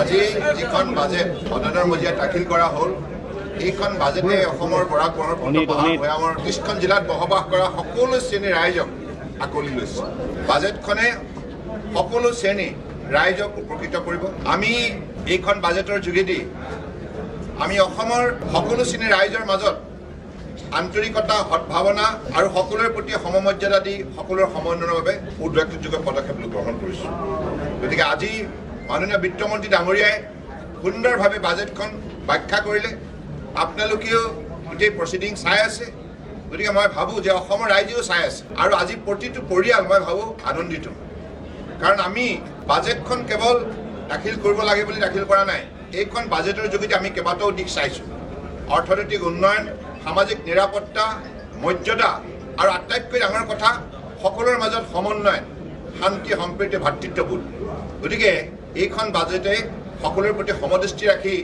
আজি যিখন বাজেট সদনৰ মজিয়াত দাখিল কৰা হ'ল, এইখন বাজেটে অসমৰ বৰাক, ব্ৰহ্মপুত্ৰ, পাহাৰ ভৈয়ামৰ 30খন জিলাত বসবাস কৰা সকলো শ্ৰেণীৰ ৰাইজক আকোৱালি লৈছে। বাজেটখনে সকলো শ্ৰেণী ৰাইজক উপকৃত কৰিব। আমি এইখন বাজেটৰ যোগেদি আমি অসমৰ সকলো শ্ৰেণীৰ ৰাইজৰ মাজত আন্তৰিকতা, সদ্ভাৱনা আৰু সকলোৰে প্ৰতি সমমৰ্যাদা দি সকলোৰে সমন্বয়ৰ বাবে উল্লেখযোগ্য পদক্ষেপ গ্ৰহণ কৰিছোঁ। গতিকে আজি মাননীয় বিত্তমন্ত্ৰী ডাঙৰীয়াই সুন্দৰভাৱে বাজেটখন ব্যাখ্যা কৰিলে। আপোনালোকেও গোটেই প্ৰচিডিং চাই আছে। গতিকে মই ভাবোঁ যে অসমৰ ৰাইজেও চাই আছে আৰু আজি প্ৰতিটো পৰিয়াল, মই ভাবোঁ, আনন্দিত। কাৰণ আমি বাজেটখন কেৱল দাখিল কৰিব লাগে বুলি দাখিল কৰা নাই। এইখন বাজেটৰ যোগেদি আমি কেইবাটাও দিশ চাইছোঁ: অৰ্থনৈতিক উন্নয়ন, সামাজিক নিৰাপত্তা, মৰ্যাদা আৰু আটাইতকৈ ডাঙৰ কথা সকলোৰে মাজত সমন্বয়, শান্তি, সম্প্ৰীতি, ভাতৃত্ববোধ। গতিকে এইখন বাজেটে সকলোৰে প্ৰতি সমদৃষ্টি ৰাখি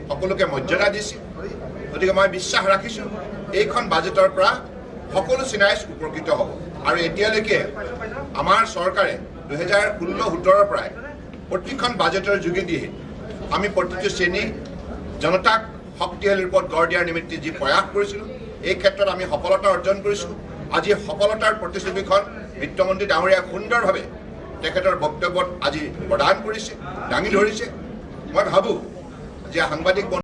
সকলোকে মৰ্যাদা দিছে। গতিকে মই বিশ্বাস ৰাখিছোঁ, এইখন বাজেটৰ পৰা সকলো শ্ৰেণীৰ ৰাইজ উপকৃত হ'ব। আৰু এতিয়ালৈকে আমাৰ চৰকাৰে 2016-17ৰ পৰাই প্ৰতিখন বাজেটৰ যোগেদিয়ে আমি প্ৰতিটো শ্ৰেণী জনতাক শক্তিশালী ৰূপত গঢ় দিয়াৰ নিমিত্তে যি প্ৰয়াস কৰিছিলোঁ, এই ক্ষেত্ৰত আমি সফলতা অৰ্জন কৰিছোঁ। আজি সফলতাৰ প্ৰতিচ্ছবিখন বিত্তমন্ত্ৰী ডাঙৰীয়াই সুন্দৰভাৱে তেখেতৰ বক্তব্যত আজি প্ৰদান কৰিছে, দাঙি ধৰিছে। মই ভাবোঁ যে সাংবাদিক বন্ধু